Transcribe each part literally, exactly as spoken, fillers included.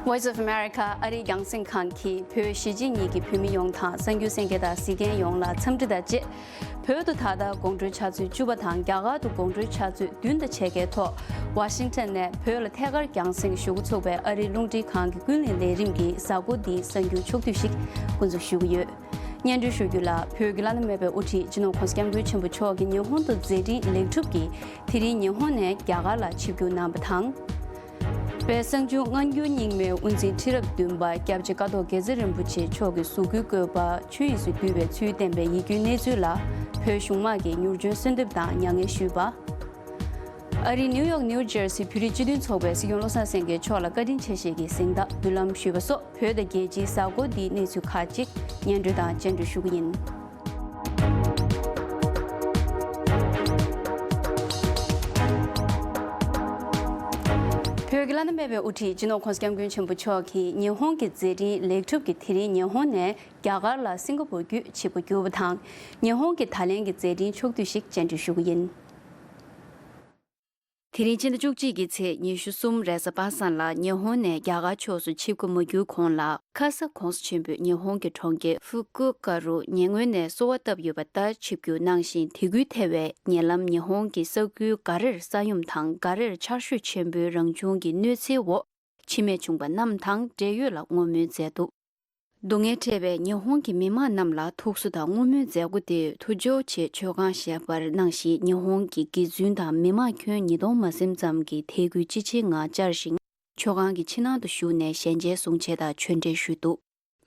Voice of America ཨ་རིའི་རྒྱང་སྲིང་ཁང་གིས་བོད་གཞིས་བྱེས་གཉིས་ཀྱི་བོད་མི་ཡོངས་དང་གསར་འགྱུར་གསན་མཁན་དང་གཟིགས་མཁན་ཡོངས་ལ་འཚམས་འདྲི་དང་བཅས། བོད་དུ་ད་ལྟ་དགོང་དྲོའི་ཆུ་ཚོད་བཅུ་པ་དང་རྒྱ་གར་དུ་དགོང་དྲོའི་ཆུ་ཚོད་བདུན་དང་ཕྱེད་ཀའི་ཐོག་ཝ་ཤིང་ཊོན་ནས་བོད་ལ་ཐད་ཀར་རྒྱང་སྲིང་ཞུ་འགོ་ཚུགས་པའི་ཨ་རིའི་རླུང་འཕྲིན་ཁང་གི་ཀུན་གླེང་ལས་རིམ་གྱི་གཟའ་འཁོར་འདིའི་གསར་འགྱུར་ཕྱོགས་བསྡུས་ཤིག་འགོ་འཛུགས་ཞུ་གི་ཡོད། སྙན་སྒྲོན་ཞུ་རྒྱུ་ལ། བོད་ཀྱི་བླ་ན་མེད་པའི་དབུ་ཁྲིད་སྤྱི་ནོར་༧གོང་ས་༧སྐྱབས་མགོན་ཆེན་པོ་མཆོག་གིས་ཉི་ཧོང་དུ་མཛད་འཕྲིན་ལེགས་གྲུབ་ཀྱིས་དེ་རིང་ཉི་ཧོང་ནས་རྒྱ་གར་ལ་ཆིབས་བསྒྱུར་གནང་བ་དང་། དཔལ་གསང་འབྱོར་སྔ་འགྱུར་རྙིང་མའི་དབུ་འཛིན་ཁྲི་རབས་བདུན་པ་སྐྱབས་རྗེ་ཀཿཐོག་དགེ་རྩེ་རིན་པོ་ཆེ་མཆོག་གི་གཟུགས་སྐུའི་བཀོད་པ་ཆོས་དབྱིངས་སུ་བསྡུས་པའི་ཚུལ་བསྟན་པའི་ཡིད་སྐྱོའི་གནས་ཚུལ་ལ་བོད་གཞུང་དམངས་ཀྱིས་མྱུར་བྱོན་གསོལ་འདེབས་དང་མྱ་ངན་ཞུས་པ། ཨ་རིའི་ནིའུ་ཡོག་ནིའུ་ཇར་སི་བོད་རིགས་སྤྱི་མཐུན་ཚོགས་པའི་སྲིད་སྐྱོང་བློ་བཟང་སེང་གེ་མཆོག་ལ་བཀའ་དྲིན་ཆེ་ཞེས་ཀྱི་གཟེངས་རྟགས་མདུན་ལམ་ཞུས་པ་སོགས་བོད་དང་རྒྱལ་སྤྱིའི་གཟའ་འཁོར་འདིའི་གནས་ཚུལ་ཁག་ཅིག་སྙན་སྒྲོན་དང་སྤྱན་འབུལ་ཞུ་གི་ཡིན། བོད་ཀྱི་བླ་ན་མེད་པའི་དབུ་ཁྲིད་སྤྱི་ནོར་༧གོང་ས་༧སྐྱབས་མགོན་ཆེན་པོ་མཆོག་གིས་ཉི་ཧོང་གི་མཛད་འཕྲིན་ལེགས་གྲུབ་ཀྱིས་དེ་རིང་ཉི་ཧོང་ནས་རྒྱ་གར་ལ་སིང་ག་པོར་བརྒྱུད་ཆིབས་བསྒྱུར་བ་དང་། ཉི་ཧོང་གི་ད་ལན་གྱི་མཛད་འཕྲིན་ཕྱོགས་བསྡུས་ཤིག་སྤྱན་འབུལ་ཞུ་གི་ཡིན། དེ་རིང་སྤྱི་ཟླ་བཅུ་གཅིག་གི་ཚེས་ཉི་ཤུ་གསུམ་རེས་གཟའ་པ་སངས་ལ་ཉི་ཧོང་ནས་རྒྱ་གར་ཕྱོགས་སུ་ཆིབས་བསྒྱུར་མ་བསྒྱུར་གོང་ལ། ཁ་ས་༧གོང་ས་ཆེན་པོས་ཉི་ཧོང་གི་གྲོང་ཁྱེར་ཧྥུ་ཀུ་ཀ་རུ་ཉེ་སྔོན་ནས་གསོལ་བ་བཏབ་ཡོད་པ་ལྟར་ཆིབས་བསྒྱུར་གནང་ཞིང་། དེ་ཁུལ་ཐེ་བའི་ཉེ་ལམ་ཉི་ཧོང་གི་ས་ཁུལ་འགའ་རེར་ས་ཡོམ་དང་འགའ་རེར་ཆར་ཞོད་ཆེན་པོའི་རང་བྱུང་གི་གནོད་འཚེའི་འོག་འཆི་རྨས་བྱུང་པ་རྣམས་དང་འབྲེལ་ཡོད་ལ་བསྔོ་སྨོན་མཛད་འདུག་སྡུག་བསྔལ་འཕྲད་པའི་ཉི་ཧོང་གི་མི་མང་རྣམས་ལ་ཐུགས་གསོ་དང་བསྔོ་སྨོན་མཛད་སྒོ་དེ་ཐུའུ་ཇོ་ཆེ་མཆོད་ཁང་ཞེས་པར་གནང་ཞིང་། ཉི་ཧོང་གི་དགེ་བཙུན་དང་མི་མང་ཁྱོན་ཉིས་སྟོང་མ་ཟིན་ཙམ་གྱིས་དད་གུས་ཅི་ཆེའི་ངང་བཅར་ཞིང་། མཆོད་ཁང་གི་ཕྱི་ནང་དུ་ཞུགས་ནས་ཞལ་མཇལ་གསུང་བྱས་དང་ཆོས་འབྲེལ་ཞུས་འདུག་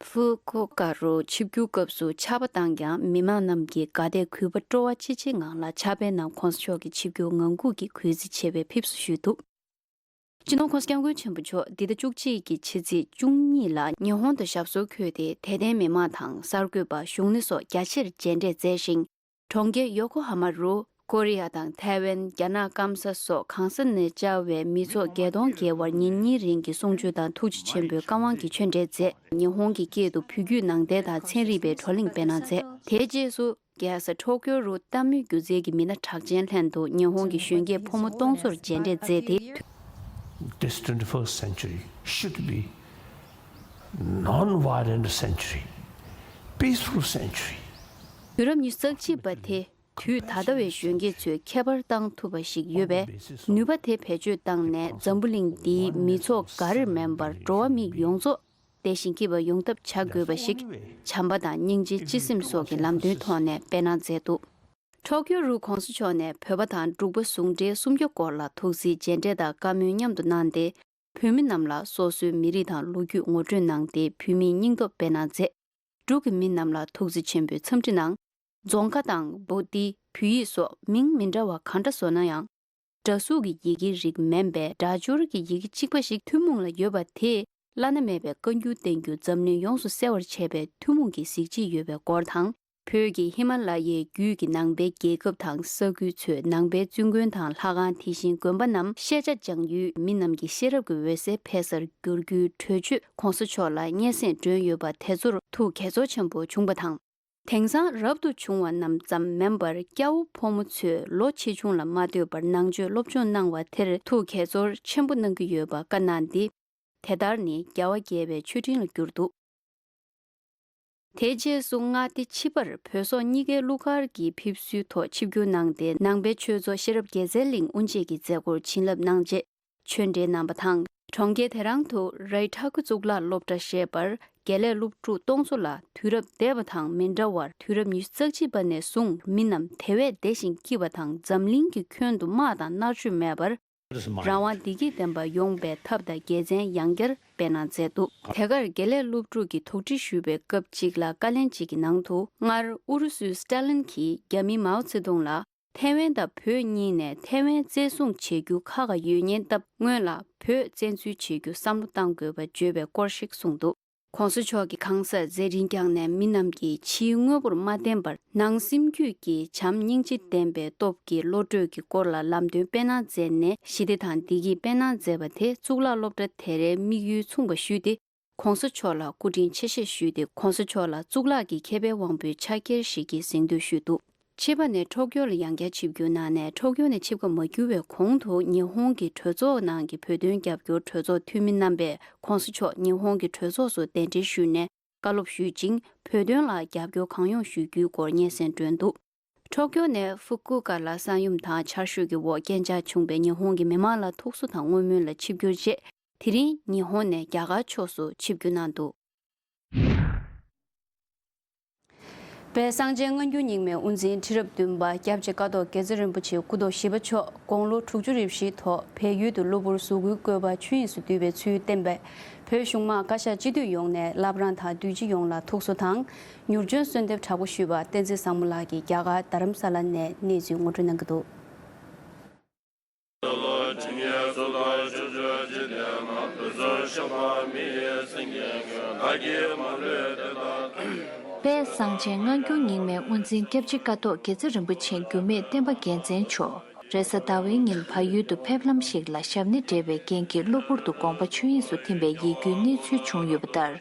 ཧྥུ་ཀུ་ཀ་རུ་ཆིབས་བསྒྱུར་སྐབས་སུ་ཆར་པ་བཏང་ཀྱང་མི་མང་རྣམས་ཀྱིས་དགའ་དད་གུས་པ་སྤྲོ་བ་ཆེ་ཆེའི་ངང་ལ་ཕྱག་དཔེ་ནང་༧གོང་ས་མཆོག་གི་ཆིབས་བསྒྱུར་ངང་སྒུག་གིས་གུས་བརྩི་ཆེ་བའི་ཕེབས་བསུ་ཞུས་འདུག་སྤྱི་ནོར་༧གོང་ས་༧སྐྱབས་མགོན་ཆེན་པོ་མཆོག་འདི་ཟླ་བཅུ་གཅིག་གི་ཕྱི་ཚེས་བཅུ་གཉིས་ལ་ཉི་ཧོང་དུ་ཞབས་སོར་འཁོད་དེ། དད་ལྡན་མི་མང་དང་གསར་འགོད་པ། གཞུང་སྣེ་སོགས་རྒྱ་ཆེར་མཇལ་འཕྲད་མཛད་ཞིང་། གྲོང་ཁྱེར་ཡོ་ཀོ་ཧ་མ་རུ་ཀོ་རི་ཡ་དང་ཐའེ་ཝན། རྒྱ་ནག་སྐམ་ས་སོགས་གང་ས་ནས་བཅར་བའི་མི་ཚོགས་བརྒྱད་སྟོང་བརྒལ་བར་ཉིན་གཉིས་རིང་གི་གསུང་ཆོས་དང་ཐུགས་རྗེ་ཆེན་པོའི་བཀའ་དབང་གི་ཆོས་འབྲེལ་མཛད། ཉི་ཧོང་གི་སྐད་དུ་བོད་བརྒྱུད་ནང་བསྟན་དང་ཚན་རིག་པའི་བགྲོ་གླེང་སྤེལ་གནང་མཛད། དེའི་རྗེས་སུ་རྒྱལ་ས་ཊོ་ཀྱོ་རུ་ལྟད་མོའི་སྒྱུ་རྩལ་གྱི་མི་སྣ་གྲགས་ཅན་ལྷན་དུ་ཉི་ཧོང་གི་གཞོན་སྐྱེས་ཕོ་མོ་སྟོང་ཚོར་མཇལ་འཕྲད་མཛད་དེ། This twenty-first century should be non-violent century, peaceful century. དུས་རབས་ཉི་ཤུ་རྩ་གཅིག་པ་དེ་དུས་ད་ལྟ་བའི་གཞོན་སྐྱེས་ཚོས་ཁྱད་པར་བཏང་ཐུབ་པ་ཞིག་ཡོད་པས། ནུས་པ་དེ་བེད་སྤྱོད་བཏང་ནས་འཛམ་བུ་གླིང་འདིའི་མི་ཚོགས་འགའ་རེར་མིན་པར་འགྲོ་བ་མི་ཡོངས་རྫོགས་བདེ་ཞིང་སྐྱིད་པ་ཡོང་ཐབས་བྱ་དགོས་པ་ཞིག་བྱམས་པ་དང་སྙིང་རྗེ། སྤྱི་སེམས་སོགས་ཀྱི་ལམ་སྟོན་ཐོག་ནས་སྤེལ་གནང་མཛད་འདུག་ཊོ་ཀྱོ་རུ་༧གོང་ས་མཆོག་ནས་བོད་པ་དང་འབྲུག་པ་ཟུང་འབྲེལ་སུམ་བརྒྱ་སྐོར་ལ་ཐུགས་སྲས་མཇལ་འཕྲད་དང་བཀའ་མོལ་མཉམ་དུ་གནང་སྟེ། བོད་མི་རྣམས་ལ་སོ་སོའི་མི་རིགས་དང་ལོ་རྒྱུས་ངོ་སྤྲོད་གནང་སྟེ། བོད་མིའི་སྙིང་སྟོབས་སྤེལ་གནང་མཛད། འབྲུག་གི་མི་རྣམས་ལ་ཐུགས་རྗེ་ཆེན་པོའི་འཚམས་འདྲི་གནང་། རྫོང་ཁ་དང་། བོ་ཏི། བོད་ཡིག་སོགས་མིང་མི་འདྲ་བ་གང་འདྲ་བཟོ་ན་ཡང་། སྒྲ་གཟུགས་ཀྱི་ཡི་གེའི་རིགས་མིན་པའི་སྒྲ་སྦྱོར་གྱི་ཡི་གེ་གཅིག་པ་ཞིག་ཐུན་མོང་ལ་ཡོད་པ་དེས་བླ་ན་མེད་པའི་བཀའ་འགྱུར་བསྟན་འགྱུར་འཛམ་གླིང་ཡོངས་སུ་གསལ་བར་བྱས་པའི་ཐུན་མོང་གི་གཟི་བརྗིད་ཡོད་པའི་སྐོར་དང་། བོད་ཀྱི་ཧི་མ་ལ་ཡའི་རྒྱུད་ཀྱི་ནང་པའི་རྒྱལ་ཁབ་དང་ས་ཁུལ་ཚོའི་ནང་པའི་བཙུན་དགོན་དང་ལྷ་ཁང་། དེ་བཞིན་དགོན་པ་རྣམས་ཤེས་བྱ་སྦྱང་ཡུལ། མི་རྣམས་ཀྱི་ཤེས་རབ་ཀྱི་འོད་ཟེར་འཕེལ་སར་འགྱུར་རྒྱུའི་གྲོས་ཆོད་༧གོང་ས་མཆོག་ལ་སྙན་སེང་བསྒྲོན་ཡོད་པ་དེ་ཚོར་ཐུགས་དགྱེས་ཚོར་ཆེན་པོ་བྱུང་བ་དང་། དེང་སང་རབ་ཏུ་བྱུང་བ་རྣམས་ཙམ་མིན་པར་སྐྱ་བོ་ཕོ་མོ་ཚོས་ལོ་ཆེ་ཆུང་ལ་མ་ལྟོས་པར་ནང་ཆོས་སློབ་སྦྱོང་གནང་བ་དེར་ཐུགས་དགྱེས་ཚོར་ཆེན་པོ་གནང་གི་ཡོད་པ་བཀའ་གནང་སྟེ། དེ་ལྟར་ནི་རྒྱལ་བ་དགྱེས་པའི་མཆོད་སྤྲིན་ལ་གྱུར་འདུག་དེའི་རྗེས་སུ་མངའ་སྡེ་ཕྱི་པར་བོད་སོག་གཉིས་ཀའི་གླུ་གར་གྱི་ཕེབས་བསུའི་ཐོག་ཆིབས་བསྒྱུར་གནང་སྟེ། ནང་པའི་ཆོས་ཚོགས་ཤེས་རབ་རྒྱལ་མཚན་གླིང་དབུ་འབྱེད་ཀྱི་མཛད་སྒོར་བྱིན་རླབས་གནང་རྗེས་ཆོས་འབྲེལ་གནང་བ་དང་། གྲོང་ཁྱེར་དེ་རང་དུ་རའི་ཊ་ཀུ་གཙུག་ལག་སློབ་གྲྭ་ཞེས་པར་དགེ་ལས་སློབ་ཕྲུག་སྟོང་ཚོ་ལ་དུས་རབས་འདས་པ་དང་མི་འདྲ་བར་དུས་རབས་ཉི་ཤུ་རྩ་གཅིག་པ་ནས་བཟུང་མི་རྣམས་དེ་བས་བདེ་ཞིང་སྐྱིད་པ་དང་འཛམ་གླིང་གི་ཁྱོན་དུ་དམག་དང་མནར་གཅོད་མེད་པར་རང་དབང་བདེ་སྐྱིད་ལྡན་པ་ཡོང་བའི་ཐབས་དང་དགེ་མཚན་ཡང་བསྐྱར་སྤེལ་གནང་མཛད་འདུག་དེ་གར་དགེ་ལས་སློབ་ཕྲུག་གིས་དོགས་འདྲི་ཞུས་པའི་སྐབས་གཅིག་ལ་བཀའ་ལན་གཅིག་གི་ནང་དུ། སྔར་ཨུ་རུ་སུའི་སི་ཏཱ་ལིན་གྱིས་རྒྱ་མི་མའོ་ཙེ་ཏུང་ལ། ཐའེ་ཝན་དང་བོད་གཉིས་ནས་ཐའེ་ཝན་བཙན་བཟུང་བྱེད་རྒྱུ་ཁག་ཁག་ཡོད་ཉེན་སྟབས། སྔོན་ལ་བོད་བཙན་འཛུལ་བྱེད་རྒྱུ་བསམ་བློ་གཏང་དགོས་པ་བརྗོད་པའི་སྐོར་ཞིག་གསུངས་འདུག ༸གོང་ས་མཆོག་གིས་གང་སར་མཛད་འཕྲིན་བསྐྱངས་ནས་མི་རྣམས་ཀྱིས་ཕྱིའི་དངོས་པོར་མ་བརྟེན་པར་ནང་སེམས་རྒྱུད་ཀྱི་བྱམས་སྙིང་རྗེ་ལྡན་པའི་སྟོབས་ཀྱིས་བློ་གྲོས་ཀྱི་སྐོར་ལ་ལམ་སྟོན་སྤེལ་གནང་མཛད་ནས་ཞི་བདེ་དང་བདེ་སྐྱིད་སྤེལ་གནང་མཛད་པ་དེ་གཙུག་ལག་སློབ་གྲྭ་དེ་རའི་དམིགས་ཡུལ་མཚུངས་པ་ཞུས་ཏེ། ༸གོང་ས་མཆོག་ལ་སྐུ་དྲིན་ཆེ་ཞེས་ཞུས་ཏེ། ༸གོང་ས་མཆོག་ལ་གཙུག་ལག་གི་མཁས་པའི་དབང་པོའི་ཕྱག་འཁྱེར་ཞིག་གི་གཟེངས་བསྟོད་ཞུས་འདུག་ཕྱི་པ་ནས་ཊོ་ཀྱོ་ལ་ཡང་བསྐྱར་ཆིབས་བསྒྱུར་གནང་ནས། ཊོ་ཀྱོ་ནས་ཆིབས་ཁ་མ་བསྒྱུར་བའི་གོང་དུ་ཉི་ཧོང་གི་གྲོས་ཚོགས་ནང་གི་བོད་དོན་རྒྱབ་སྐྱོར་གྲོས་ཚོགས་འཐུས་མི་རྣམ་པས་ྋགོང་ས་མཆོག་ཉི་ཧོང་གི་གྲོས་ཚོགས་སུ་གདན་འདྲེན་ཞུས་ནས་བཀའ་སློབ་ཞུས་ཤིང་། བོད་དོན་ལ་རྒྱབ་སྐྱོར་གང་ཡོང་ཞུ་རྒྱུའི་སྐོར་སྙན་སེང་བསྒྲོན་འདུག་ཊོ་ཀྱོ་ནས་ཧྥུ་ཀུ་ཀ་ལ་ས་ཡོམ་དང་ཆར་ཤུགས་ཀྱི་འོག་རྐྱེན་ཆག་བྱུང་བའི་ཉི་ཧོང་གི་མི་མང་ལ་ཐུགས་གསོ་དང་བསྔོ་སྨོན་ལ་ཆིབས་བསྒྱུར་རྗེས། དེ་རིང་ཉི་ཧོང་ནས་རྒྱ་གར་ཕྱོགས་སུ་ཆིབས་བསྒྱུར་གནང་འདུག་དཔལ་གསང་ཆེན་སྔ་འགྱུར་རྙིང་མའི་དབུ་འཛིན་ཁྲི་རབས་བདུན་པ་སྐྱབས་རྗེ་ཀཿཐོག་དགེ་རྩེ་རིན་པོ་ཆེ་སྐུ་ཐོག་བཞི་པ་མཆོག་དགུང་ལོ་དྲུག་ཅུ་རེ་བཞིའི་ཐོག་བལ་ཡུལ་དུ་གློ་བུར་གཟུགས་སྐུའི་བཀོད་པ་ཆོས་དབྱིངས་སུ་བསྡུས་པའི་ཚུལ་བསྟན་པས། བོད་གཞུང་དམངས་བཀའ་ཤག་སྤྱི་འཐུས་ཡོངས་ནས་བླ་བྲང་དང་འདུས་སྤྱི་ཡོངས་ལ་ཐུགས་གསོ་དང་། མྱུར་འབྱོན་གསོལ་འདེབས་དྲག་པོ་ཞུས་པ་བསྟན་འཛིན་བཟང་མོ་ལགས་ཀྱིས་རྒྱ་གར་རྡ་རམ་ས་ལ་ནས་གནས་ཚུལ་ངོ་སྤྲོད་གནང་གི་འདུག་དཔལ་གསང་ཆེན་སྔ་འགྱུར་རྙིང་མའི་དབུ་འཛིན་སྐྱབས་རྗེ་ཀཿཐོག་དགེ་རྩེ་རིན་པོ་ཆེ་འགྱུར་མེད་བསྟན་པ་རྒྱལ་མཚན་མཆོག་རེས་གཟའ་ཟླ་བའི་ཉིན་བལ་ཡུལ་དུ་ཕེབས་ལམ་ཞིག་ལ་ཞབས་ནས་བསྒྲལ་བའི་རྐྱེན་གྱིས་གློ་བུར་དུ་དགོངས་པ་ཆོས་དབྱིངས་སུ་ཐིམ་པའི་ཡིད་སྐྱོའི་གནས་ཚུལ་བྱུང་ཡོད་པ་ལྟར།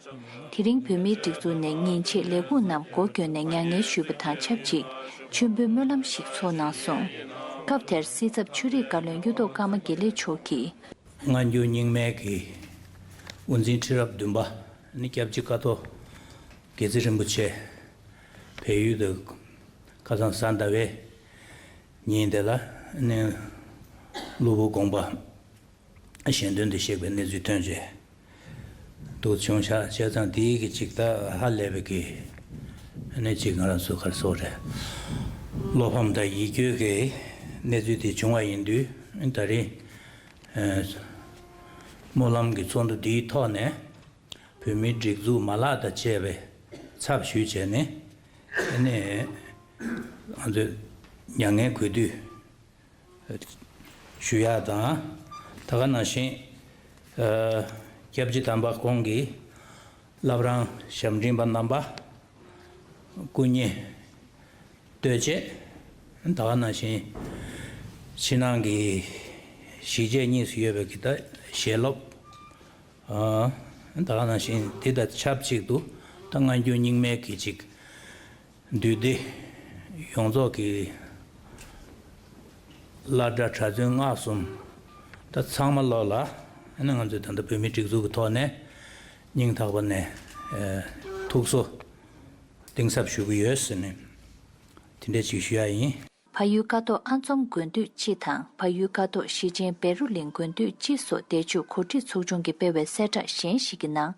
དེ་རིང་བོད་མིའི་སྒྲིག་འཛུགས་ནས་ཉིན་ཕྱེད་ལས་ཁུངས་རྣམས་སྒོ་བསྐྱོན་ནས་མྱ་ངན་ཞུས་པ་དང་ཆབས་ཅིག་མཆོད་འབུལ་སྨོན་ལམ་ཞིག་ཚོགས་གནང་སོང་། སྐབས་དེར་སྲིད་ཚབ་ཆོས་རིག་བཀའ་བློན་གཡུ་ཐོག་ཀརྨ་དགེ་ལེགས་མཆོག་གིས། སྔ་འགྱུར་རྙིང་མའི་གི་དབུ་འཛིན་ཁྲི་རབས་བདུན་པ་ནི་སྐྱབས་རྗེ་ཀཿཐོག་དགེ་རྩེ་རིན་པོ་ཆེ་བལ་ཡུལ་དུ་ཁ་སང་གཟའ་ཟླ་བའི་ཉིན་དེ་ལ་ནི་གློ་བུར་དགོངས་པ་གཞན་དོན་དུ་གཤེགས་པའི་གནས་ཚུལ་ཐོན་རྗེས་འདུག་བྱུང་ཤག་བྱས་ཙང་དེའི་གི་ཅིག་ད་ཧ་ལས་པའི་གི་ནི་ཅིག་ང་རང་ཚོ་ག་རེ་ཟེར་དགོས་རེད། བློ་ཕམ་དང་ཡིད་སྐྱོའི་གི་གནས་ཚུལ་དེ་བྱུང་བ་ཡིན་དུས་ད་རེས་སྨོན་ལམ་གྱི་ཚོགས་འདུ་འདིའི་ཐོག་ནས་བོད་མིའི་སྒྲིག་འཛུགས་མ་ལག་དང་བཅས་པའི་ཚབ་ཞུས་བྱས་ནས་ནི་ང་ཚོས་མྱ་ངན་གུས་འདུད་ཞུ་ཡག་དང་། ད་ག་ནང་བཞིན་སྐྱབས་རྗེ་དམ་པ་ཁོང་གིས་བླ་བྲང་ཞབས་འབྲིང་པ་རྣམ་པ་སྐུ་ཉིད་ལྟོས་བཅས། ད་ག་ནང་བཞིན་ཕྱི་ནང་གི་གཞིས་བྱེས་གཉིས་སུ་ཡོད་པའི་གི་ད་ཞལ་སློབ། ད་ག་ནང་བཞིན་དེ་དང་ཆབས་ཅིག་ཏུ་ད་སྔ་འགྱུར་རྙིང་མའི་གི་ཅིག་འདུས་སྡེ་ཡོངས་རྫོགས་ཀྱི་བླ་གྲྭ་གྲྭ་བཙུན་སྔགས་གསུམ་ད་ཚང་མ་ལོག་ལ་ཨ་ནི་ང་ཚོས་ད་ལྟ་བོད་མིའི་སྒྲིག་འཛུགས་ཀྱི་ཐོག་ནས་སྙིང་ཐག་པ་ནས་ཐུགས་གསོ་གཏིང་ཟབ་ཞུ་གི་ཡོད་ཟེར་ནས་དེ་འདྲ་ཅིག་ཞུ་ཡ་ཡིན། བལ་ཡུལ་ཀ་ཐོག་ཨ་འཛོམས་དགོན་སྡོད་སྤྱི་དང་བལ་ཡུལ་ཀ་ཐོག་ཞེ་ཆེན་བེ་རུ་གླིང་དགོན་སྡོད་སྤྱི་སོགས་སྡེ་ཆོས་གོ་སྒྲིག་ཚོགས་ཆུང་གིས་སྤེལ་བའི་གསལ་བསྒྲགས་གཞན་ཞིག་གི་ནང་།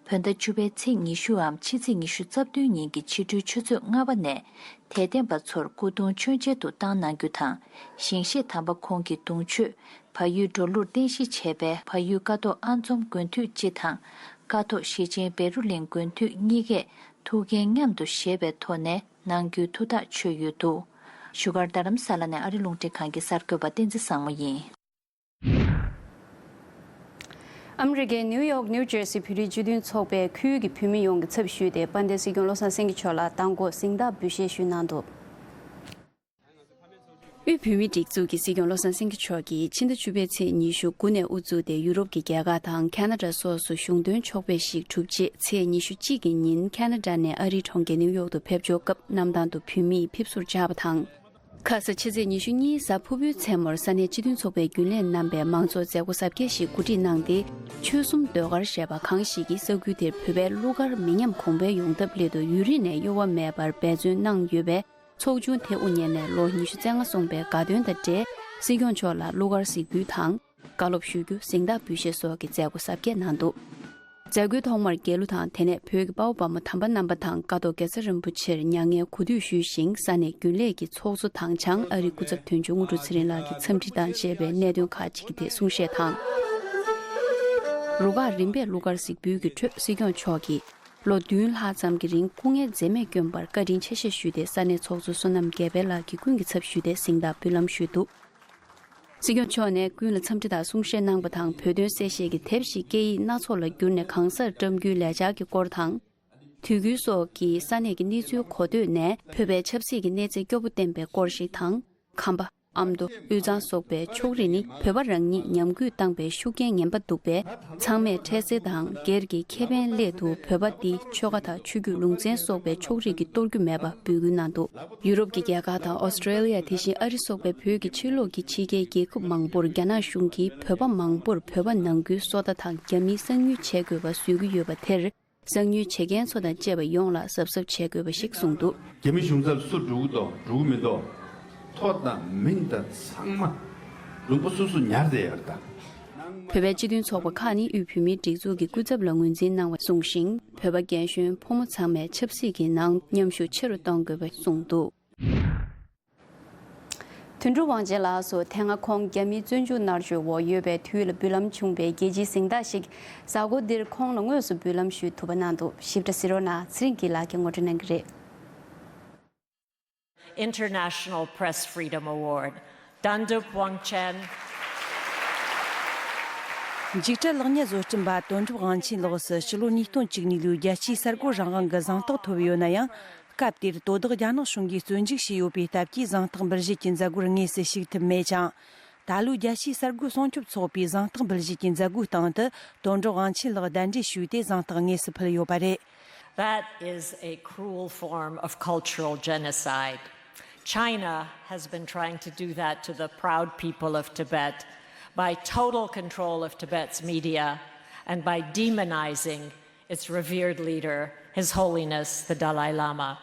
བོད་ཟླ་བཅུ་པའི་ཚེས་ཉི་ཤུའམ་ཕྱི་ཚེས་ཉི་ཤུ་རྩ་བདུན་ཉིན་གྱི་ཕྱི་དྲོའི་ཆུ་ཚོད་ལྔ་པ་ནས་དད་ལྡན་པ་ཚོར་སྐུ་གདུང་མཆོད་མཇལ་དུ་བཏང་གནང་རྒྱུ་དང་། ཞིང་གཤེགས་དམ་པ་ཁོང་གི་གདུང་མཆོད་བལ་ཡུལ་འགྲོ་ལུགས་རྟེན་གཞི་བྱས་པའི་བལ་ཡུལ་ཀ་ཐོག་ཨ་འཛོམས་དགོན་སྡོད་སྤྱི་དང་། ཀ་ཐོག་ཞེ་ཆེན་བེ་རུ་གླིང་དགོན་སྡོད་གཉིས་ཀས་ཐུགས་འགན་མཉམ་དུ་བཞེས་པའི་ཐོག་ནས་གནང་རྒྱུའི་ཐུགས་ཐག་ཆོད་ཡོད་འདུག་བཞུགས་སྒར་རྡ་རམ་ས་ལ་ནས་ཨ་རི་རླུང་འཕྲིན་ཁང་གི་གསར་འགོད་པ་བསྟན་འཛིན་བཟང་མོ་ཡིན། ཨ་མི་རི་ཀའི་ནིའུ་ཡོག་ནིའུ་ཇར་སི་བོད་རིགས་སྤྱི་མཐུན་ཚོགས་པས་ཁུལ་གྱི་བོད་མི་ཡོངས་ཀྱི་ཚབ་ཞུས་ཏེ། དཔལ་ལྡན་སྲིད་སྐྱོང་བློ་བཟང་སེང་གེ་མཆོག་ལ་མདང་དགོང་གཟེངས་རྟགས་འབུལ་བཞེས་ཞུས་གནང་འདུག་དབུས་བོད་མིའི་སྒྲིག་འཛུགས་ཀྱི་སྲིད་སྐྱོང་བློ་བཟང་སེང་གེ་མཆོག་གིས་ཕྱི་ཟླ་བཅུ་པའི་ཚེས་ཉི་ཤུ་དགུ་ནས་དབུ་བཙུགས་ཏེ། ཡུ་རོབ་ཀྱི་རྒྱལ་ཁག་དང་ཁ་ན་ཌ་སོགས་སུ་གཞུང་དོན་ཕྱོགས་ཕེབས་ཤིག་གྲུབ་རྗེས། ཚེས་ཉི་ཤུ་གཅིག་གི་ཉིན་ཁ་ན་ཌ་ནས་ཨ་རིའི་གྲོང་ཁྱེར་ནིའུ་ཡོག་ཏུ་ཕེབས་འབྱོར་སྐབས། གནམ་ཐང་དུ་བོད་མིས་ཕེབས་བསུར་བཅར་བ་དང་། ཁ་ས་ཕྱི་ཚེས་ཉི་ཤུ་གཉིས་གཟའ་ཕུར་བུའི་མཚན་མོར་ས་གནས་སྤྱི་མཐུན་ཚོགས་པའི་རྒྱུན་ལས་རྣམ་པས་མང་གཙོ་མཛད་སྒོ་གཟབ་རྒྱས་ཤིག་གོ་སྒྲིག་གནང་སྟེ། ཆོལ་གསུམ་ཟློས་གར་ཞེས་པ་གང་ཞིག་གིས་ས་ཁུལ་དེར་བོད་པའི་གླུ་གར་མི་ཉམས་གོང་འཕེལ་ཡོང་ཐབས་སླད་དུ་ཡུན་རིང་ནས་གཡོ་བ་མེད་པར་འབད་བརྩོན་གནང་ཡོད་པས། ཚོགས་ཆུང་དེ་དབུ་བརྙེས་ནས་ལོ་ཉི་ཤུ་རྩ་ལྔ་སོང་པའི་དགའ་སྟོན་དང་འབྲེལ། སྲིད་སྐྱོང་མཆོག་ལ་གླུ་གར་གཟིགས་འབུལ་དང་། བཀའ་སློབ་ཞུ་རྒྱུ། གཟེངས་རྟགས་འབུལ་བཞེས་སོགས་ཀྱི་མཛད་སྒོ་གཟབ་རྒྱས་གནང་འདུག་མཛད་སྒོའི་ཐོག་མར་རྒྱལ་གླུ་དང་། དེ་ནས་བོད་ཀྱི་དཔའ་བོ་དཔའ་མོ་དམ་པ་རྣམ་པ་དང་། ཀཿཐོག་དགེ་རྩེ་རིན་པོ་ཆེར་མྱ་ངན་གུས་འདུད་ཞུས་ཤིང་། ས་གནས་རྒྱུན་ལས་ཀྱི་ཚོགས་གཙོ་དང་། བྱང་ཨ་རིའི་སྐུ་ཚབ་དོན་གཅོད་དངོས་གྲུབ་ཚེ་རིང་ལགས་ཀྱིས་འཚམས་འདྲི་དང་བཅས་པའི་གནད་དོན་ཁག་ཅིག་གི་ཐད་གསུང་བཤད་དང་། རུ་ཁག་རིམ་པས་གླུ་གར་གཟིགས་འབུལ་གྱི་ཁྲོད། སྲིད་སྐྱོང་མཆོག་གིས་ལོ་བདུན་ལྷག་ཙམ་གྱི་རིང་སྐུ་ངལ་འཛེམས་མེད་བསྐྱོན་པར་བཀའ་དྲིན་ཆེ་ཞེས་ཞུས་ཏེ། ས་གནས་ཚོགས་གཙོ་བསོད་ནམས་རྒྱལ་དཔལ་ལགས་ཀྱིས་ཀུན་གྱི་ཚབ་ཞུས་ཏེ་གཟེངས་རྟགས་འབུལ་ལམ་ཞུས་འདུག་སྲིད་སྐྱོང་མཆོག་ནས་ཀུན་ལ་འཚམས་འདྲི་དང་གསུང་བཤད་གནང་བ་དང་། བོད་དོན་གསལ་བཤད་ཀྱི་དེབ་ཞིག་སྐད་ཡིག་སྣ་ཚོགས་ལ་བསྒྱུར་ནས་གང་སར་བཀྲམ་རྒྱུའི་ལས་འཆར་གྱི་སྐོར་དང་། དུས་འགྱུར་སོགས་ཀྱི་ས་གནས་ཀྱི་གནས་ཚུལ་གོ་ཐོས་ནས། བོད་པའི་ཆབ་སྲིད་ཀྱི་གནས་ཚད་སྐྱོ་པོ་བསྟན་པའི་སྐོར་ཞིག་དང་། ཁམས་པ། ཨ་མདོ། དབུས་གཙང་སོགས་པའི་ཕྱོགས་རིས་ནི་བོད་པ་རང་ཉིད་ཉམས་རྒུད་བཏང་པའི་ཤུགས་རྐྱེན་ངན་པ་འདུག་པས། ཚང་མས་འཕྲལ་སེལ་དང་སྒེར་གྱི་ཁེ་ཕན་སླད་དུ་བོད་པ་འདི་ཆོལ་ཁ་དང་ཆོས་བརྒྱུད་ལུང་ཚན་སོགས་པའི་ཕྱོགས་རིས་ཀྱིས་གཏོར་རྒྱུ་མེད་པ་འབོད་སྐུལ་གནང་འདུག་ཡུ་རོབ་ཀྱི་རྒྱལ་ཁག་དང་ཨོ་སི་ཀྲེ་ལི་ཡ། དེ་བཞིན་ཨ་རི་སོགས་པའི་བོད་ཀྱི་ཕྱི་ལོགས་ཀྱི་ཕྱི་རྒྱལ་རྒྱལ་ཁབ་མང་པོར་རྒྱ་ནག་གཞུང་གིས་བོད་པ་མང་པོར་བོད་པ་ནང་ཁུལ་སོ་ལྟ་དང་རྒྱ་མིའི་གསང་ཉུལ་བྱེད་དགོས་པ་བཟོ་གི་ཡོད་པ་དེར། གསང་ཉུལ་བྱེད་མཁན་ཚོ་དང་བཅས་པ་ཡོངས་ལ་གཟབ་གཟབ་བྱེད་དགོས་པ་ཞིག་གསུངས་འདུག་རྒྱ་མི་གཞུང་ཚབ་སུ་འགྲོ་གི་འདུག་འགྲོ་གི་མི་འདུག་ཐོ་དང་མིང་དང་ཚང་མ་ལུང་པ་སོ་སོ་ཉར་བསྡད་ཡོད་རེད་ད། བོད་པའི་སྤྱི་མཐུན་ཚོགས་པ་ཁག་ནི་དབུས་བོད་མིའི་སྒྲིག་འཛུགས་ཀྱི་སྐུ་ཚབ་ལ་ངོས་འཛིན་གནང་བ་གསུངས་ཤིང་། བོད་པ་རྒན་གཞོན་ཕོ་མོ་ཚང་མས་ཆབ་སྲིད་ཀྱི་ནང་མཉམ་ཞུགས་ཆེ་རུ་གཏོང་དགོས་པ་གསུངས་འདུག་དོན་གྲུབ་དབང་ཆེན་ལགས་སུ་དེ་སྔ་ཁོང་རྒྱ་མིའི་བཙོན་འཇུག་མནར་གཅོད་འོག་ཡོད་པའི་དུས་ལ་འབུལ་ལམ་བྱུང་བའི་རྒྱལ་སྤྱིའི་གཟེངས་རྟགས་ཤིག་གཟའ་འཁོར་འདིར་ཁོང་ལ་དངོས་སུ་འབུལ་ལམ་ཞུས་ཐུབ་པ་གནང་འདུག་ཞིབ་ཕྲ་གཟིགས་རོགས་གནང་། ཚེ་རིང་སྐྱིད་ལགས་ཀྱིས་ངོ་སྤྲོད་གནང་གི་རེད། International Press Freedom Award, Dondrup Wangchen. འཇིགས་བྲལ་ལག་གཉིས་བཟོ་སྐྲུན་པ་དོན་གྲུབ་དབང་ཆེན་ལགས་སུ་ཕྱི་ལོ་ཉིས་སྟོང་བཅུ་གཉིས་ལོའི་རྒྱལ་སྤྱིའི་གསར་འགོད་རང་དབང་གི་གཟེངས་རྟགས་ཐོབ་ཡོད་ན་ཡང་། སྐབས་དེར་དོ་བདག་རྒྱ་ནག་གཞུང་གིས་བཙོན་འཇུག་བྱས་ཡོད་པའི་སྟབས་ཀྱིས་གཟེངས་རྟགས་འབུལ་བཞེས་ཀྱི་མཛད་སྒོར་དངོས་སུ་ཞུགས་ཐུབ་མེད་ཅིང་། ད་ལོའི་རྒྱལ་སྤྱིའི་གསར་འགོད་སྲུང་སྐྱོབ་ཚོགས་པའི་གཟེངས་རྟགས་འབུལ་བཞེས་ཀྱི་མཛད་སྒོའི་སྟེང་དུ་དོན་གྲུབ་དབང་ཆེན་ལགས་གདན་འདྲེན་ཞུས་ཏེ་གཟེངས་རྟགས་དངོས་སུ་ཕུལ་ཡོད་པ་རེད། That is a cruel form of cultural genocide. China has been trying to do that to the proud people of Tibet by total control of Tibet's media and by demonizing its revered leader, His Holiness the Dalai Lama.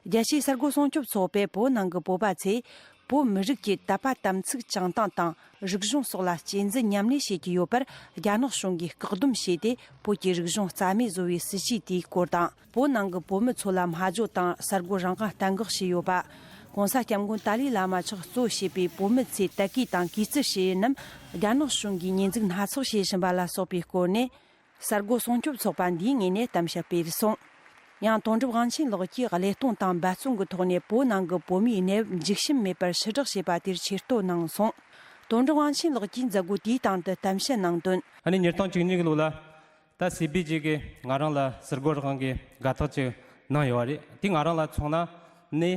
རྒྱལ་སྤྱིའི་གསར་འགོད་སྲུང་སྐྱོབ་ཚོགས་པས་བོད་ནང་གི་བོད་པ་ཚོས་བོད་མི་རིགས་ཀྱི་དད་པ་དམ་ཚིག་བྱང་སྟངས་དང་རིག་གཞུང་སོགས་ལ་གཅེས་འཛིན་ཉམས་ལེན་བྱེད་ཀྱི་ཡོད་པར་རྒྱ་ནག་གཞུང་གིས་བཀག་སྡོམ་བྱས་ཏེ་བོད་ཀྱི་རིག་གཞུང་རྩ་མེད་བཟོ་བའི་སྲིད་ཇུས་དེའི་སྐོར་དང་། བོད་ནང་གི་བོད་མི་ཚོ་ལ་སྨྲ་བརྗོད་དང་གསར་འགོད་རང་དབང་གཏན་འགོག་བྱས་ཡོད་པ། ྋགོང་ས་ྋསྐྱབས་མགོན་ཏཱ་ལའི་བླ་མ་མཆོག་གཙོ་བྱས་པའི་བོད་མི་ཚོས་དད་གུས་དང་གུས་བརྩི་བྱེད་ཡུལ་རྣམས་རྒྱ་ནག་གཞུང་གིས་ཉེས་འཛུགས་སྣ་ཚོགས་བྱེད་བཞིན་པ་ལ་སོགས་པའི་སྐོར་ནས། གསར་འགོད་སྲུང་སྐྱོབ་ཚོགས་པ་འདིའི་ངོས་ནས་གཏམ་བཤད་སྤེལ་སོང་། ཡང་དོན་གྲུབ་དབང་ཆེན་ལགས་ཀྱིས་བློས་གཏོང་དང་འབད་བརྩོན་གྱི་ཐོག་ནས་བོད་ནང་གི་བོད་མིའི་གནས་བབ་འཇིགས་ཞུམ་མེད་པར་ཕྱིར་བསྒྲགས་བྱས་པ་དེར་ཆེ་བསྟོད་གནང་སོང་། དོན་གྲུབ་དབང་ཆེན་ལགས་ཀྱིས་མཛད་སྒོ་དེའི་སྟེང་དུ་གཏམ་བཤད་གནང་དོན། ཨ་ནི་ཉིས་སྟོང་བཅུ་གཉིས་ལོ་ལ་ད་སི་པི་ཇི་གིས་ང་རང་ལ་གསར་འགོད་རང་གི་དགའ་རྟགས་ཅིག་གནང་ཡོད་རེད། དེ་ང་རང་ལ་མཚོན་ན་ནི།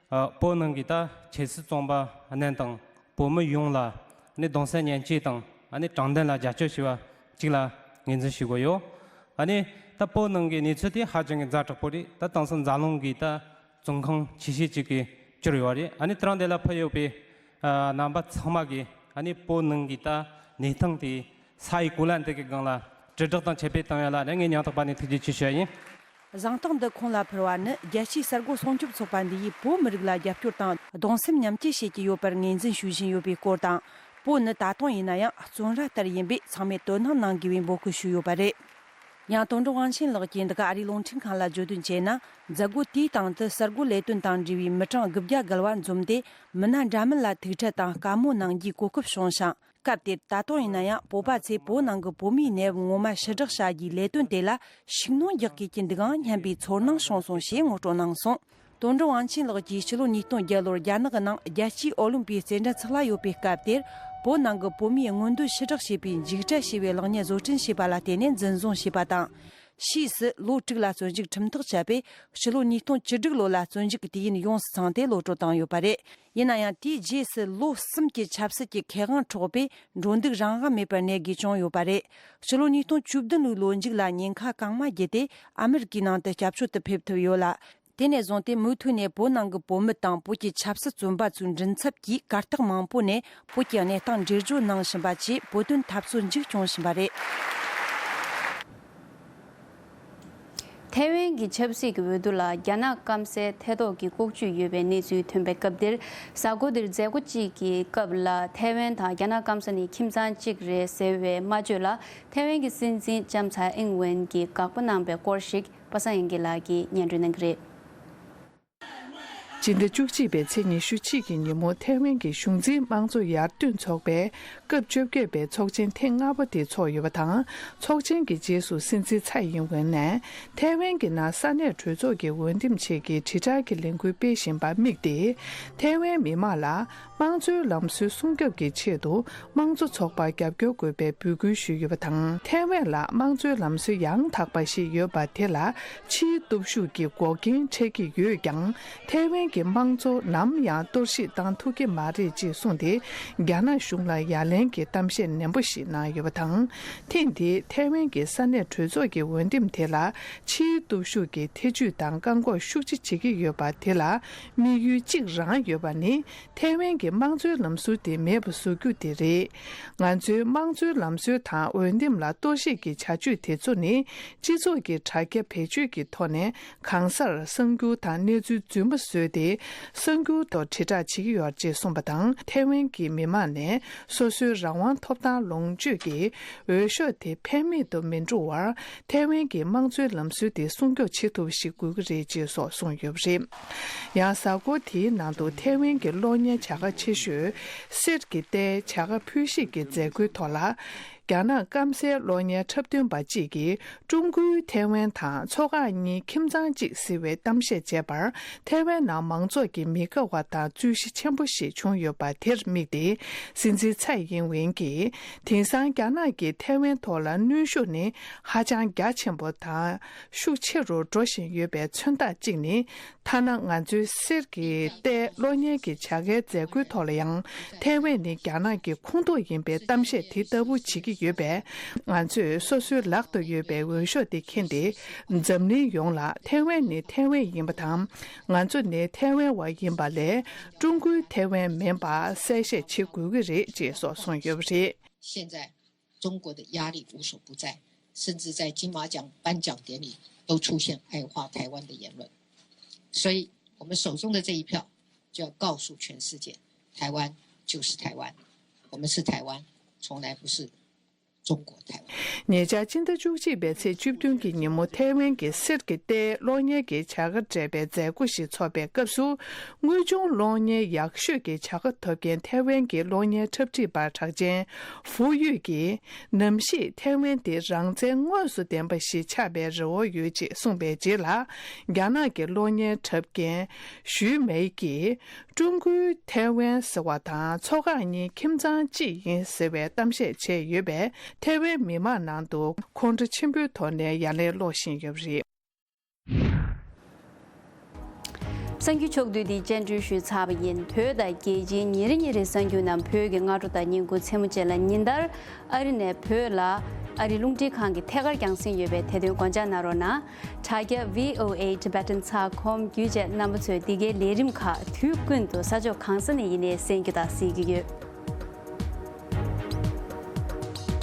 ཨ། བོད་ནང་གི་ད་ཆབ་སྲིད་བཙོན་པ་མནན་དང་བོད་མི་ཡོངས་ལ་ནི་གདུང་སེམས་མཉེན་ཆས་དང་ཨ་ནི་དྲང་བདེན་ལ་རྒྱབ་སྐྱོར་བྱས་པ་གཅིག་ལ་ངོས་འཛིན་ཞུ་དགོས་ཡོད། ཨ་ནི་ད་བོད་ནང་གི་གནས་ཚུལ་དེ་ཧ་ཅང་གི་ཛ་དྲག་པོ་རེད། ད་དེང་སང་འཛམ་གླིང་གི་ད་བཙོན་ཁང་ཆེ་ཤོས་གཅིག་གི་གྱུར་ཡོད་རེད། ཨ་ནི་དེ་རིང་འདི་ལ་ཕེབས་ཡོད་པའི་ཨ་རྣམ་པ་ཚང་མ་གིས་ཨ་ནི་བོད་ནང་གི་ད་གནས་སྟངས་དེ། ས་ཡི་གོ་ལ་འདི་གི་སྒང་ལ་དྲིལ་བསྒྲགས་དང་ཁྱབ་སྤེལ་བཏང་ཡོད་ལ་ནི་ངས་སྙིང་ཐག་པ་ནས་ཐུགས་རྗེ་ཆེ་ཞུ་ཡ་ཡིན། གཟེངས་རྟགས་འདི་ཁོང་ལ་ཕུལ་བ་ནི་རྒྱལ་སྤྱིའི་གསར་འགོད་སྲུང་སྐྱོབ་ཚོགས་པ་འདི་ཡིས་བོད་མི་རིགས་ལ་རྒྱབ་སྐྱོར་དང་གདུང་སེམས་མཉམ་སྐྱེད་བྱེད་ཀྱི་ཡོད་པར་ངོས་འཛིན་ཞུ་བཞིན་ཡོད་པའི་སྐོར་དང་། བོད་ནི་ད་དུང་ཡིན་ན་ཡང་བཙོན་ར་ལྟར་ཡིན་པས་ཚང་མས་དོ་སྣང་གནང་དགོས་པའི་འབོད་སྐུལ་ཞུས་ཡོད་པ་རེད། ཡང་དོན་གྲུབ་དབང་ཆེན་ལགས་ཀྱིས་འདི་ག་ཨ་རིའི་རླུང་འཕྲིན་ཁང་ལ་བརྗོད་དོན་བྱས་ན། མཛད་སྒོ་དེའི་སྟེང་དུ་གསར་འགོད་ལས་དོན་དང་འབྲེལ་བའི་མི་གྲངས་དགུ་བརྒྱ་བརྒལ་བ་འཛོམས་ཏེ་མི་སྣ་འདྲ་མིན་ལ་ཐུག་འཕྲད་དང་བཀའ་མོལ་གནང་རྒྱུའི་གོ་སྐབས་བྱུང་ཞིང་། སྐབས་དེར་ད་དུང་ཡིན་ན་ཡང་བོད་པ་ཚོས་བོད་ནང་གི་བོད་མིའི་གནས་བབ་ངོ་མ་ཕྱིར་བསྒྲགས་བྱ་རྒྱུའི་ལས་དོན་དེ་ལ་ཤུགས་སྣོན་རྒྱག་དགོས་ཀྱི་འདུག་ཨང་སྙམ་པའི་ཚོར་སྣང་བྱུང་སོང་ཞེས་ངོ་སྤྲོད་གནང་སོང་། དོན་གྲུབ་དབང་ཆེན་ལགས་ཀྱིས་ཕྱི་ལོ་ཉིས་སྟོང་བརྒྱད་ལོར་རྒྱ་ནག་གི་ནང་རྒྱལ་སྤྱིའི་ཨོ་ལིམ་པིའི་རྩེད་འགྲན་ཚོགས་ལ་ཡོད་པའི་སྐབས་དེར་བོད་ནང་གི་བོད་མིའི་མངོན་འདོད་ཕྱིར་བསྒྲགས་བྱེད་པའི་འཇིགས་བྲལ་ཞེས་པའི་ལག་གཉིས་བཟོ་སྐྲུན་བྱས་པ་ལ་བརྟེན་ནས་འཛིན་བཟུང་བྱས་པ་དང་། ཕྱིས་སུ་ལོ་དྲུག་ལ་བཙོན་འཇུག་ཁྲིམས་ཐག་བཅད་པས་ཕྱི་ལོ་ཉིས་སྟོང་བཅུ་དྲུག་ལོ་ལ་བཙོན་འཇུག་གི་དུས་ཡུན་ཡོངས་སུ་ཚང་སྟེ་གློད་བཀྲོལ་བཏང་ཡོད་པ་རེད། ཡིན་ན་ཡང་དེའི་རྗེས་སུ་ལོ་གསུམ་གྱི་ཆབ་སྲིད་ཀྱི་ཁེ་དབང་འཕྲོག་པས་འགྲོ་འདུག་རང་དབང་མེད་པར་གནས་དགོས་བྱུང་ཡོད་པ་རེད། ཕྱི་ལོ་ཉིས་སྟོང་བཅུ་བདུན་ལོའི་ལོ་མཇུག་ལ་ཉེན་ཁ་གང་མང་བརྒྱུད་དེ་ཨ་མི་རི་ཀའི་ནང་དུ་སྐྱབས་བཅོལ་དུ་ཕེབས་ཐུབ་ཡོད་ལ། དེ་ནས་བཟུང་སྟེ་མུ་མཐུད་ནས་བོད་ནང་གི་བོད་མི་དང་བོད་ཀྱི་ཆབ་སྲིད་བཙོན་པ་ཚོའི་མགྲིན་ཚབ་ཀྱིས་གར་སྟེགས་མང་པོ་ནས་བོད་ཀྱི་གནས་སྟངས་འགྲེལ་བརྗོད་གནང་བཞིན་པ་བཅས་བོད་དོན་འཐབ་རྩོད་མཇུག་སྐྱོང་བཞིན་པ་རེད། ཐའེ་ཝན་གྱི་ཆབ་སྲིད་ཀྱི་འོས་བསྡུ་ལ་རྒྱ་ནག་སྐམ་སའི་ཐེ་གཏོགས་ཀྱི་ལྐོག་ཇུས་ཡོད་པའི་གནས་ཚུལ་ཐོན་པའི་སྐབས་འདིར། གཟའ་འཁོར་འདིར་མཛད་སྒོ་གཅིག་གི་སྐབས་ལ་ཐའེ་ཝན་དང་རྒྱ་ནག་སྐམ་ས་ནི་ཁྱིམ་ཚང་གཅིག་རེད་ཟེར་བའི་སྨྲ་བརྗོད་ལ་ཐའེ་ཝན་གྱི་སྲིད་འཛིན་ལྕམ་ཚའེ་ཨིན་ཝེན་གྱིས་དགག་པ་གནང་པའི་སྐོར་ཞིག་པ་སངས་དབྱངས་སྐྱིད་ལགས་ཀྱིས་སྙན་སྒྲོན་གནང་གི་རེད། སྤྱི་ཟླ་བཅུ་གཅིག་པའི་ཚེས་ཉི་ཤུ་གཅིག་གི་ཉིན་མོ་ཐའེ་ཝན་གྱི་གཞུང་འཛིན་དམངས་གཙོ་ཡར་ཐོན་ཚོགས་པའི་སྐབས་བཅོ་བརྒྱད་པའི་ཚོགས་ཆེན་ཐེངས་ལྔ་པ་དེ་ཚོགས་ཡོད་པ་དང་། ཚོགས་ཆེན་གྱི་རྗེས་སུ་སྲིད་འཛིན་ཚའེ་ཨིན་ཝེན་ནས་ཐའེ་ཝན་གྱི་ནང་ས་གནས་གྲོས་ཚོགས་ཀྱི་འོས་འདེམས་ཆེད་ཀྱི་དྲིལ་བསྒྲགས་ཀྱི་ལས་འགུལ་སྤེལ་བཞིན་པར་དམིགས་ཏེ། ཐའེ་ཝན་མི་མང་ལ་དམངས་གཙོའི་ལམ་སྲོལ་སྲུང་སྐྱོབ་ཀྱི་ཆེད་དུ། དམངས་གཙོ་ཚོགས་པར་རྒྱབ་སྐྱོར་དགོས་པའི་འབོད་སྐུལ་ཞུས་ཡོད་པ་དང་། ཐའེ་ཝན་ལ་དམངས་གཙོའི་ལམ་སྲོལ་ཡང་དག་པ་ཞིག་ཡོད་པ་དེ་ལ་ཕྱིའི་སྟོབས་ཤུགས་ཀྱིས་འགོག་རྐྱེན་འཕྲད་ཀྱི་ཡོད་ཀྱང་། ཐའེ་ཝན་ གི་དམངས་གཙོ་ནམ་ཡང་གཏོར་བཤིག་བཏང་ཐུབ་ཀྱི་མ་རེད་ཅེས་གསུངས་ཏེ། རྒྱ་ནག་གཞུང་ལ་ཡ་ལན་གྱི་གཏམ་བཤད་ནན་པོ་ཞིག་གནང་ཡོད་པ་དང་། ཐེངས་འདིའི་ཐའེ་ཝན་གྱི་ས་གནས་གྲོས་ཚོགས་ཀྱི་འོས་འདེམས་དེ་ལ་ཕྱིའི་སྟོབས་ཤུགས་ཀྱིས་ཐེ་ཇུས་དང་བཀག་འགོག་ཤུགས་ཆེ་བྱེད་ཀྱི་ཡོད་པ་དེ་ལ་དམིགས་ཡུལ་གཅིག་རང་ཡོད་པ་ནི། ཐའེ་ཝན་གྱི་དམངས་གཙོའི་ལམ་སྲོལ་དེ་མེད་པ་བཟོ་རྒྱུ་དེ་རེད། ང་ཚོའི་དམངས་གཙོའི་ལམ་སྲོལ་དང་འོས་འདེམས་ལ་གཏོར་བཤིག་གི་བྱ་སྤྱོད་དེ་ཚོ་ནི། སྤྱི་ཚོགས་ཀྱི་དྲ་རྒྱ་བེད་སྤྱོད་ཀྱི་ཐོག་ནས་གང་སར་གསར་འགྱུར་དང་གནས་ཚུལ་རྫུན་མ་བཟོས་ཏེ། གསར་འགྱུར་ཐོག་དྲིལ་བསྒྲགས་བྱེད་ཀྱི་ཡོད་ཅེས་གསུངས་པ་དང་། ཐའེ་ཝན་གྱི་མི་མང་ནས་སོ་སོའི་རང་དབང་ཐོབ་ཐང་ལོངས་སྤྱོད་ཀྱི་འོས་ཤོག་དེ་ཕན་མེད་དུ་མི་འགྲོ་བར། ཐའེ་ཝན་གྱི་དམངས་གཙོའི་ལམ་སྲོལ་དེ་སྲུང་སྐྱོབ་བྱེད་ཐུབ་པ་ཞིག་དགོས་ཀྱི་རེད་ཅེས་སོགས་གསུངས་ཡོད་པ་རེད། ཡང་གཟའ་འཁོར་དེའི་ནང་དུ་ཐའེ་ཝན་གྱི་གློག་བརྙན་བྱ་དགའ་ཆེ་ཤོས་གསེར་གྱི་རྟའི་བྱ་དགའ་ཕུལ་བཤིག་གི་མཛད་སྒོའི་ཐོག་ལ། རྒྱ་ནག་སྐམ་སའི་གློག་བརྙན་འཁྲབ་སྟོན་པ་གཅིག་གིས། ཀྲུང་གོས་ཐའེ་ཝན་དང་མཚོ་འགག་གཉིས་ཁྱིམ་ཚང་གཅིག་ཟེར་བའི་གཏམ་བཤད་བྱས་པར། ཐའེ་ཝན་ནང་མང་ཚོགས་ཀྱི་མི་དགའ་བ་དང་རྩོད་གཞི་ཆེན་པོ་ཞིག་བྱུང་ཡོད་པ་དེར་དམིགས་ཏེ། སྲིད་འཛིན་ཚའེ་ཡིན་ཝེན་གྱིས། དེང་སང་རྒྱ་ནག་གིས་ཐའེ་ཝན་ཐོག་ལ་གནོན་ཤུགས་ནི་ཧ་ཅང་རྒྱ་ཆེན་པོ་དང་ཤུགས་ཆེ་རུ་འགྲོ་བཞིན་ཡོད་པའི་མཚོན་རྟགས་གཅིག་ནི། ཐ་ན་ང་ཚོའི་གསེར་གྱི་རྟའི་གློག་བརྙན་གྱི་བྱ་དགའི་མཛད་སྒོའི་ཐོག་ལ་ཡང་། ཐའེ་ཝན་ནི་རྒྱ་ནག་གི་ཁོངས་གཏོགས་ཡིན་པའི་གཏམ་བཤད་དེ་ལྟ་བུ་བྱེད་ཀྱི་ཡོད་པས། ང་ཚོས་སོ་སོའི་ལག་ཏུ་ཡོད་པའི་འོས་ཤོག་དེ་འཁྱེར་ཏེ། འཛམ་གླིང་ཡོངས་ལ་ཐའེ་ཝན་ནི་ཐའེ་ཝན་ཡིན་པ་དང་། ང་ཚོ་ནི་ཐའེ་ཝན་བ་ཡིན་པ་ལས། ཀྲུང་གོའི་ཐའེ་ཝན་མིན་པ་གསལ་བཤད་བྱེད་དགོས་ཀྱི་རེད་ཅེས་སོགས་གསུངས་ཡོད་པ་རེད། 现在中国的压力无所不在，甚至在金马奖颁奖典礼都出现矮化台湾的言论。所以，我们手中的这一票，就要告诉全世界，台湾就是台湾，我们是台湾，从来不是中国台湾。 ཉེ་ཆར་སྤྱི་ཟླ་བཅུ་གཅིག་པའི་ཚེས་བཅུ་བདུན་གྱི་ཉིན་མོ་ཐའེ་ཝན་གྱི་གསེར་གྱི་རྟའི་གློག་བརྙན་གྱི་བྱ་དགའ་སྤྲད་པའི་མཛད་སྒོ་ཞིག་འཚོགས་པའི་སྐབས་སུ། དངོས་བྱུང་གློག་བརྙན་ཡག་ཤོས་ཀྱི་བྱ་དགའ་ཐོབ་མཁན་ཐའེ་ཝན་གྱི་གློག་བརྙན་འཁྲབ་ཁྲིད་པ་གྲགས་ཅན་ཧྥུའུ་ཡུས་ཀྱིས། ནམ་ཞིག་ཐའེ་ཝན་དེ་རང་བཙན་དངོས་སུ་ལྡན་པ་ཞིག་ཆགས་པའི་རེ་བ་ཡོད་ཅེས་གསུངས་པའི་རྗེས་ལ། རྒྱ་ནག་གི་གློག་བརྙན་འཁྲབ་མཁན་ཞུས་མེའི་ཀྱིས། ཀྲུང་གོའི་ཐའེ་ཝན་ཟེར་བ་དང་མཚོ་འགག་གཉིས་ཁྱིམ་ཚང་གཅིག་ཡིན་ཟེར་བའི་གཏམ་བཤད་བྱས་ཡོད་པས། ཐའེ་ཝན་མི་མང་ནང་དུ་ཁོང་ཁྲོ་ཆེན་པོའི་ཐོག་ནས་ཡ་ལན་སློག་བཞིན་ཡོད་པ་རེད། གསར་འགྱུར་ཕྱོགས་བསྡུས་འདི་སྤྱན་འབུལ་ཞུས་ཚར་བ་ཡིན། བོད་དང་རྒྱལ་སྤྱིའི་ཉིན་རེ་ཉིན་རེའི་གསར་འགྱུར་རྣམས་བོད་ཀྱི་སྔ་དྲོ་དང་ཉིན་གུང་མཚན་མོ་བཅས་ལ་ཉིན་ལྟར་ཨ་རི་ནས་བོད་ལ་ཨ་རི་རླུང་འཕྲིན་ཁང་གི་ཐད་ཀར་རྒྱང་སྲིང་ཡོད་པས། དེ་དོན་སྐོར་འཇགས་གནང་རོགས་གནང་། དྲ་རྒྱ་V O A Tibetan ཚགས་ཁོམ་བརྒྱུད་བཅས་རྣམ་པ་ཚོས་འདི་གའི་ལས་རིམ་ཁག་དུས་ཀུན་ཏུ་ས་ཕྱོགས་གང་ས་ནས་ཡིན་ནའི་གསན་རྒྱུ་དང་གཟིགས་རྒྱུ་ཡོད།